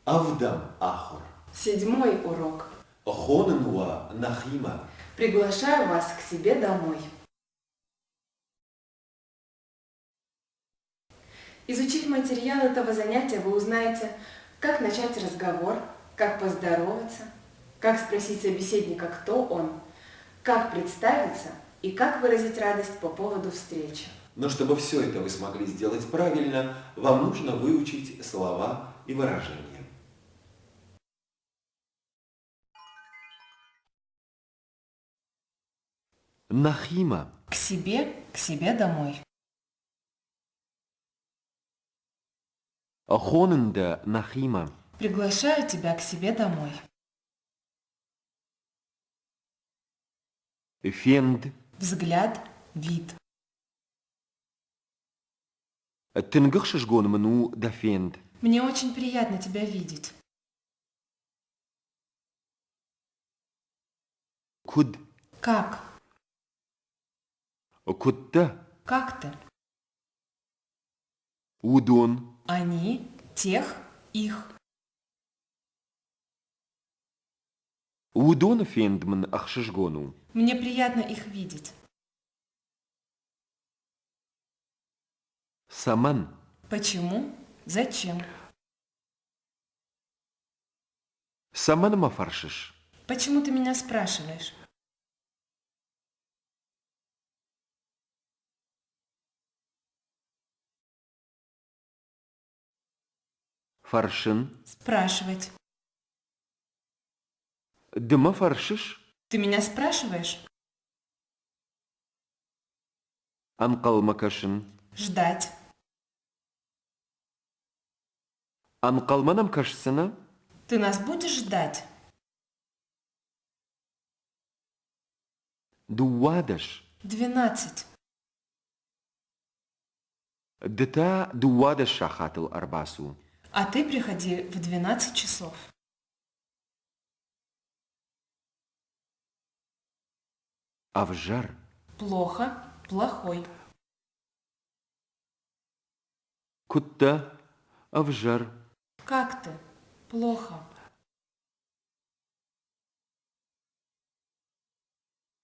Ӕвдӕм ахуыр. Седьмой урок. Хонын уӕ нӕхимӕ. Приглашаю вас к себе домой. Изучив материал этого занятия, вы узнаете, как начать разговор, как поздороваться, как спросить собеседника, кто он, как представиться и как выразить радость по поводу встречи. Но чтобы все это вы смогли сделать правильно, вам нужно выучить слова и выражения. Нӕхимӕ. К себе, к себе домой. Хонын дӕ нӕхимӕ. Приглашаю тебя к себе домой. Фенд. Взгляд, вид. Тынг ӕхсызгон мын у дӕ фенд. Мне очень приятно тебя видеть. Куыд? Как? Куыд дӕ? Как ты? Уыдон. Они, тех, их. Уыдоны фенд мын ӕхсызгон у. Мне приятно их видеть. Цӕмӕн? Почему? Зачем? Цӕмӕн мӕ фӕрсыс? Почему ты меня спрашиваешь? Фӕрсын. Спрашивать. Ды мӕ фӕрсыс? Ты меня спрашиваешь? Ӕнхъӕлмӕ кӕсын. Ждать. Ӕнхъӕлмӕ нӕм кӕсдзынӕ? Ты нас будешь ждать? Дыууадӕс. Двенадцать. Ды та 12 сахатыл ӕрбацу. А ты приходи в 12 часов. Ӕвзӕр. Плохо, плохой. Куыд дӕ? Ӕвзӕр. Как ты? Плохо.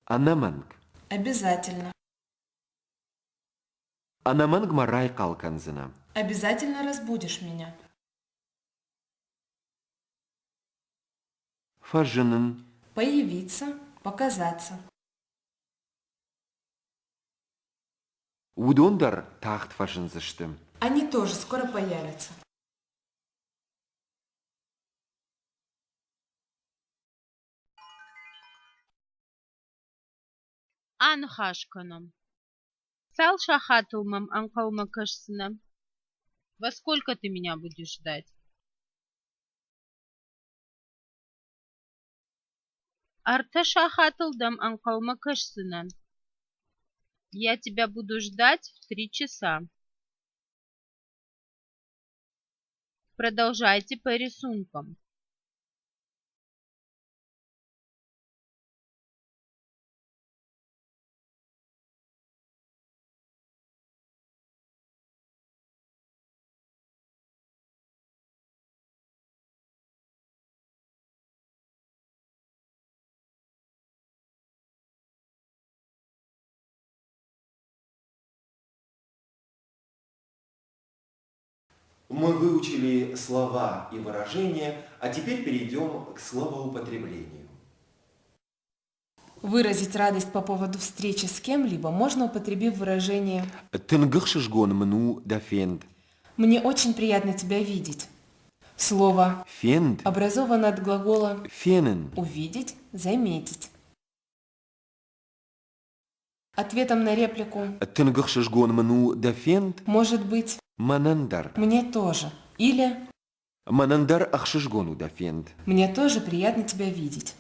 Ӕнӕмӕнг. Обязательно. Ӕнӕмӕнг мӕ райхъал кӕндзынӕ. Обязательно разбудишь меня. Фӕзынын. Появиться, показаться. Уыдон дӕр тагъд фӕзындзысты. Они тоже скоро появятся. Аныхас кӕнӕм. Цал сахатыл мӕм ӕнхъӕлмӕ кӕсдзынӕ? Во сколько ты меня будешь ждать? Ӕртӕ сахатыл дӕм ӕнхъӕлмӕ кӕсдзынӕн. Я тебя буду ждать в 3 часа. Продолжайте по рисункам. Мы выучили слова и выражения, а теперь перейдем к словоупотреблению. Выразить радость по поводу встречи с кем-либо можно, употребив выражение Тынг ӕхсызгон мын у дӕ фенд. «Мне очень приятно тебя видеть». Слово Фенд, образовано от глагола фенын. «увидеть», «заметить». Ответом на реплику Тынг ӕхсызгон мын у дӕ фенд, может быть мӕнӕн дӕр. «мне тоже» или Мӕнӕн дӕр ӕхсызгон у дӕ фенд. «мне тоже приятно тебя видеть».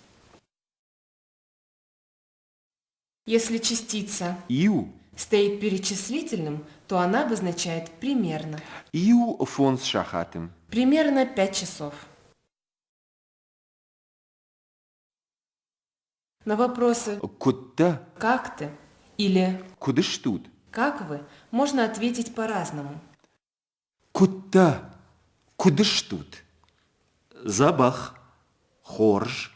Если частица Иу, стоит перед числительным, то она обозначает примерно. Иу фондз сахаты. Примерно 5 часов. На вопросы Куыд дӕ? «Как ты?» или Куыд стут? «Как вы?» можно ответить по-разному. Куыд дӕ? Куыд стут? Дзӕбӕх, хорз,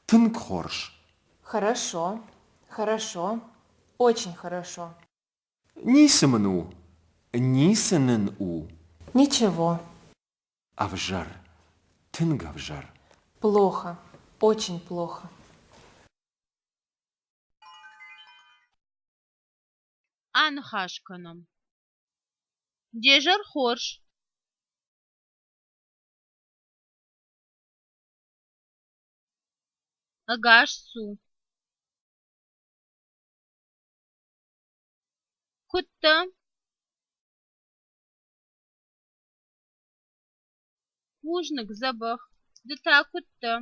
тынг хорз. Хорошо, хорошо, очень хорошо. Ницы мын у, ницы нын у. Ничего. Ӕвзӕр, тынг ӕвзӕр. Плохо, очень плохо. Аныхас кӕнӕм. Де зӕр хорз. Ӕгас цу. Куыд дӕ? Бузныг, дзӕбӕх. Ды та куыд дӕ?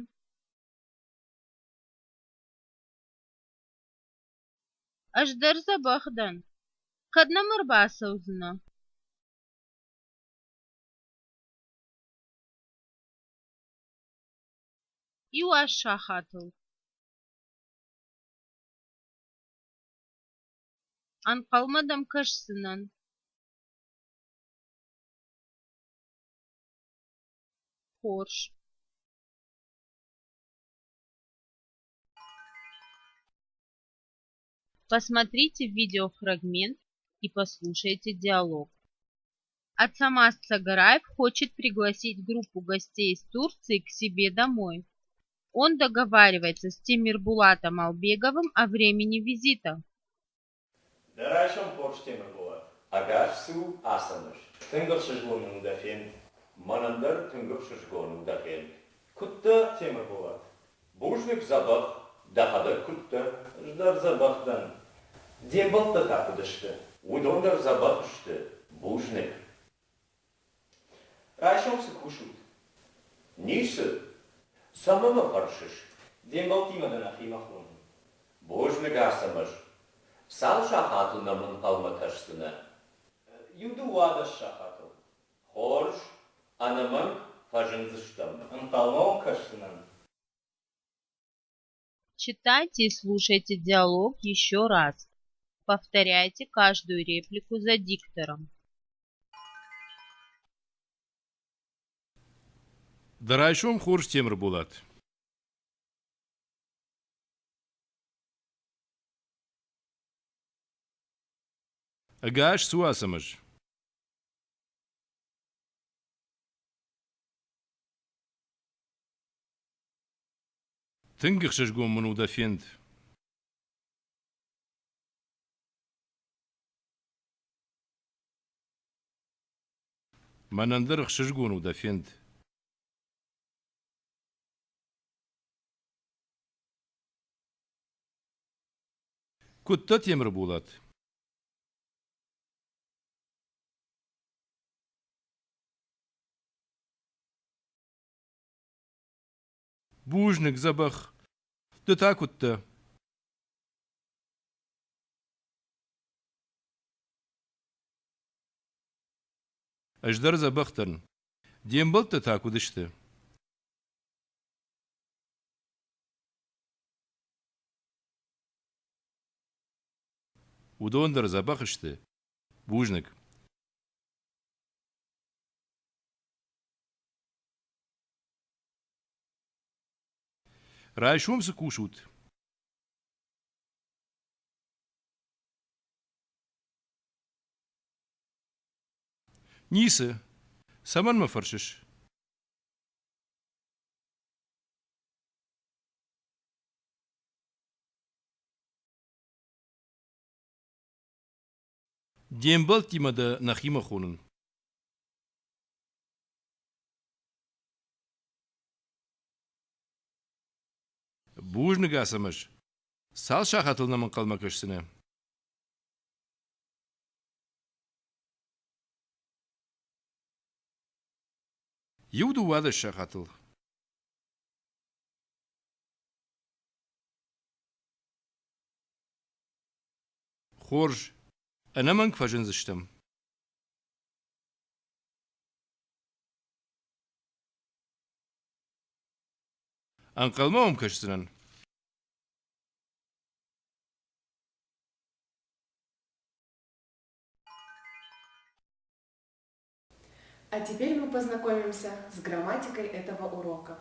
Ӕз дӕр дзӕбӕх дӕн. Кӕд нӕм ӕрбацӕудзынӕ? Иу аст сахатыл. Ӕнхъӕлмӕ дӕм кӕсдзынӕн. Хорз. Посмотрите видеофрагмент и послушайте диалог. Ацамаз Цагараев хочет пригласить группу гостей из Турции к себе домой. Он договаривается с Темирбулатом Албеговым о времени визита. Дӕ райсом хорз, Темырболат. Ӕгас цу, Ацӕмӕз. Тынг ӕхсызгон у дӕ фенд. Мӕнӕн дӕр тынг ӕхсызгон у дӕ фенд. Куыд дӕ, Темырболат? Бузныг, дзӕбӕх. Дӕхӕдӕг куыд дӕ? Ӕз дӕр дзӕбӕх дӕн. Де мбӕлттӕ та куыд сты? Уыдон дӕр дзӕбӕх сты. Бузныг. Райсом цы кусут? Ницы. Цӕмӕ мӕ фӕрсыс? Де мбӕлттимӕ дӕ нӕхимӕ хонын. Бузныг, Ацӕмӕз. Цал сахатыл нӕм ӕнхъӕлмӕ кӕсдзынӕ? Иу-дыууадӕс сахатыл. Хорз, ӕнӕмӕнг фӕзындзыстӕм. Ӕнхъӕлмӕ уӕм кӕсдзынӕн. Читайте и слушайте диалог еще раз. Повторяйте каждую реплику за диктором. Дӕ райсом хорз, Темырболат. Ӕгас цу, Ацӕмӕз. Тынг ӕхсызгон мын у дӕ фенд. Мӕнӕн дӕр ӕхсызгон у дӕ фенд. Куыд дӕ, Темырболат? Бузныг, дзӕбӕх. Ды та куыд дӕ? Ӕз дӕр дзӕбӕх дӕн. Де мбӕлттӕ та куыд сты? Уыдон дӕр дзӕбӕх сты. Бузныг. Райсом цы кусут? Ницы. Цӕмӕн мӕ фӕрсыс? Де мбӕлттимӕ дӕ нӕхимӕ хонын. Бузныг, Ацӕмӕз. Цал сахатыл нӕм ӕнхъӕлмӕ кӕсдзынӕ? Иу-дыууадӕс сахатыл. Хорз, ӕнӕмӕнг фӕзындзыстӕм. Ӕнхъӕлмӕ уӕм кӕсдзынӕн. А теперь мы познакомимся с грамматикой этого урока.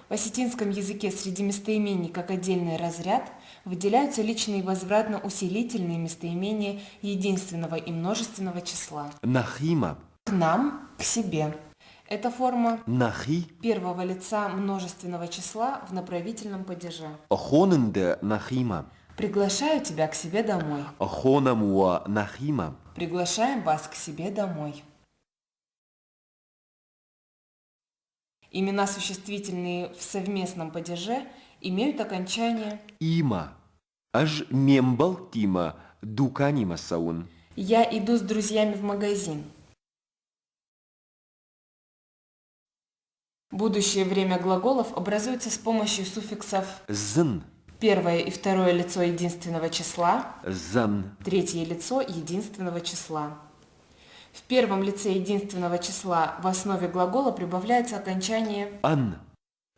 В осетинском языке среди местоимений как отдельный разряд выделяются личные возвратно-усилительные местоимения единственного и множественного числа. Нӕхимӕ. К нам, к себе. Это форма Нӕхи. первого лица множественного числа в направительном падеже. Хонын дӕ нӕхимӕ. Приглашаю тебя к себе домой. Хонӕм уӕ нӕхимӕ. Приглашаем вас к себе домой. Имена существительные в совместном падеже имеют окончание Имӕ. Ӕз ме мбӕлттимӕ дуканимӕ цӕуын. «Я иду с друзьями в магазин». Будущее время глаголов образуется с помощью суффиксов Дзын, первое и второе лицо единственного числа, дзӕн, третье лицо единственного числа. В первом лице единственного числа в основе глагола прибавляется окончание ӕн.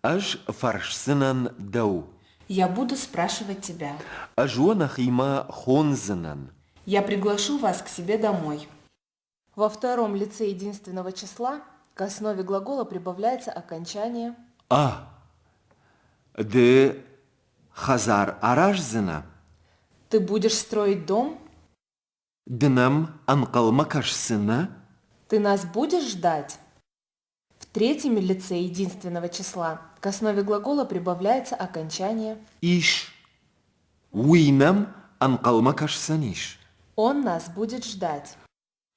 Ӕз фӕрсдзынӕн дӕу. «Я буду спрашивать тебя». Ӕз уӕ нӕхимӕ хондзынӕн. Я приглашу вас к себе домой. Во втором лице единственного числа к основе глагола прибавляется окончание А. Ды хӕдзар араздзынӕ? «Ты будешь строить дом? Ды нӕм ӕнхъӕлмӕ кӕсдзынӕ? Ты нас будешь ждать?» В третьем лице единственного числа к основе глагола прибавляется окончание Ис. Уый нӕм ӕнхъӕлмӕ кӕсдзӕнис. «Он нас будет ждать».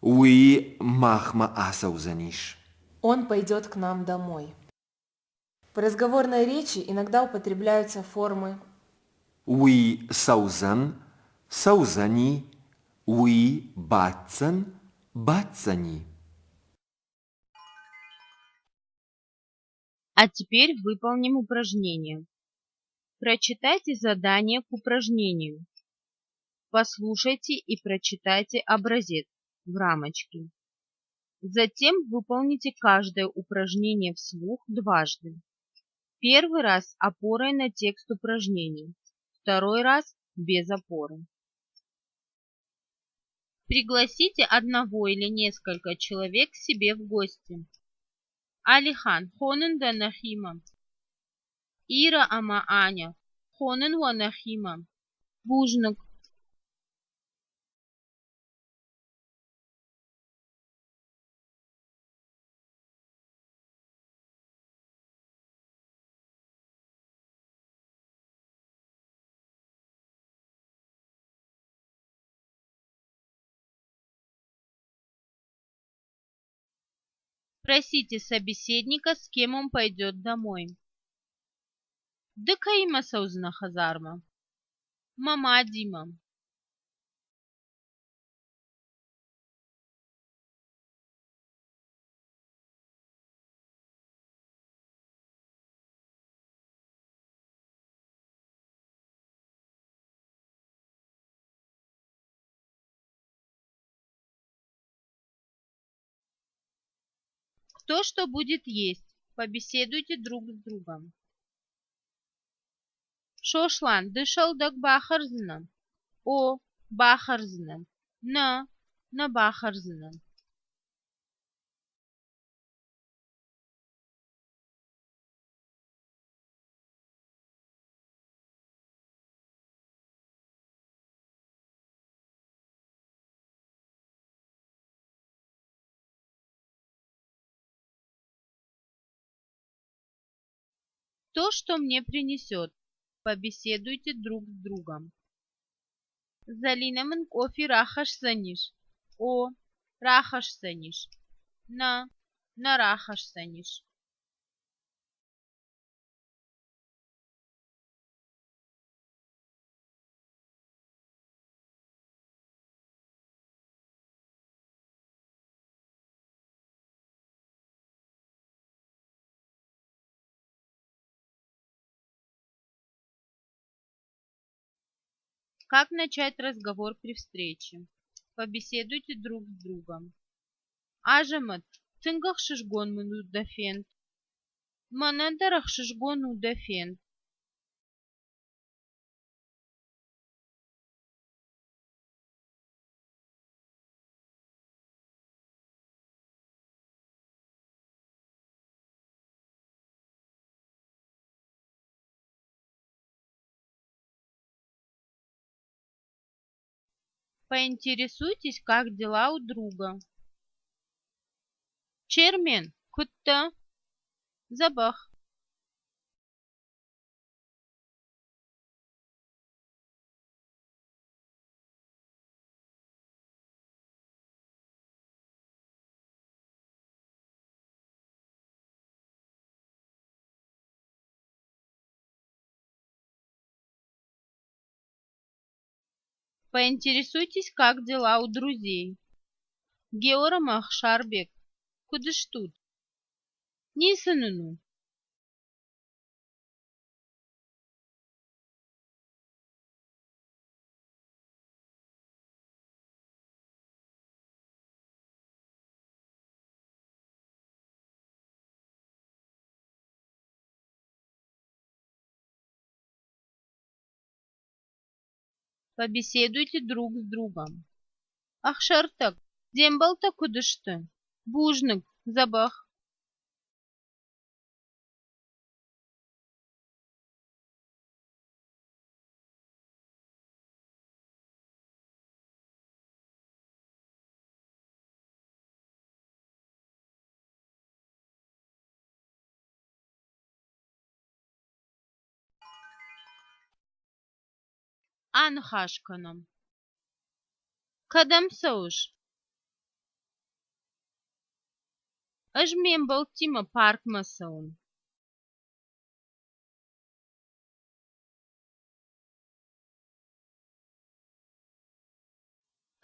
Уый махмӕ ацӕудзӕнис. Он пойдет к нам домой. В разговорной речи иногда употребляются формы Уый цӕудзӕн, цӕудзӕни, уый баддзӕн, баддзӕни. А теперь выполним упражнение. Прочитайте задание к упражнению. Послушайте и прочитайте образец в рамочке. Затем выполните каждое упражнение вслух дважды. Первый раз опорой на текст упражнения, второй раз без опоры. Пригласите одного или несколько человек к себе в гости. Алихан, хонын дӕ нӕхимӕ. Ира ӕмӕ Аня, хонын уӕ нӕхимӕ. Бузныг. Спросите собеседника, с кем он пойдет домой. Ды кӕимӕ цӕудзынӕ хӕдзармӕ? Мӕ мадимӕ. Кто что будет есть? Побеседуйте друг с другом. Сослан, ды сӕлдӕг бахӕрдзынӕ? О, бахӕрдзынӕн. Нӕ, нӕ бахӕрдзынӕн. Кто что мне принесет? Побеседуйте друг с другом. Зӕлинӕ мын къофи рахӕсдзӕнис? О, рахӕсдзӕнис. Нӕ, нӕ рахӕсдзӕнис. Как начать разговор при встрече? Побеседуйте друг с другом. Азӕмӕт, тынг ӕхсызгон мын у дӕ фенд. Мӕнӕн дӕр ӕхсызгон у дӕ фенд. Поинтересуйтесь, как дела у друга. Чермен, куыд дӕ? Дзӕбӕх. Поинтересуйтесь, как дела у друзей. Геор ӕмӕ Ӕхсарбег, куыд стут? Ницы нын у. Побеседуйте друг с другом. Ӕхсӕртӕг, де мбӕлттӕ куыд сты? Бузныг, дзӕбӕх. Аныхас кӕнӕм. Кӕдӕм цӕуыс? Ӕз ме мбӕлттимӕ паркмӕ цӕуын.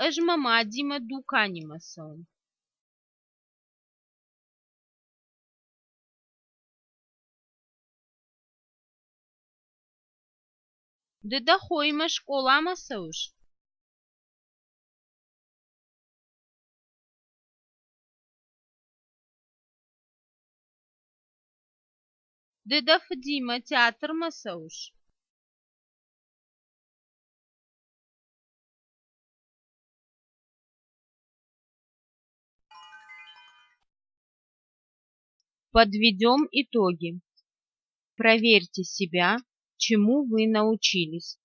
Ӕз мӕ мадимӕ дуканимӕ цӕуын. Ды дӕ хоимӕ скъоламӕ цӕуыс? Ды дӕ фыдимӕ театрмӕ цӕуыс? Подведем итоги. Проверьте себя, чему вы научились.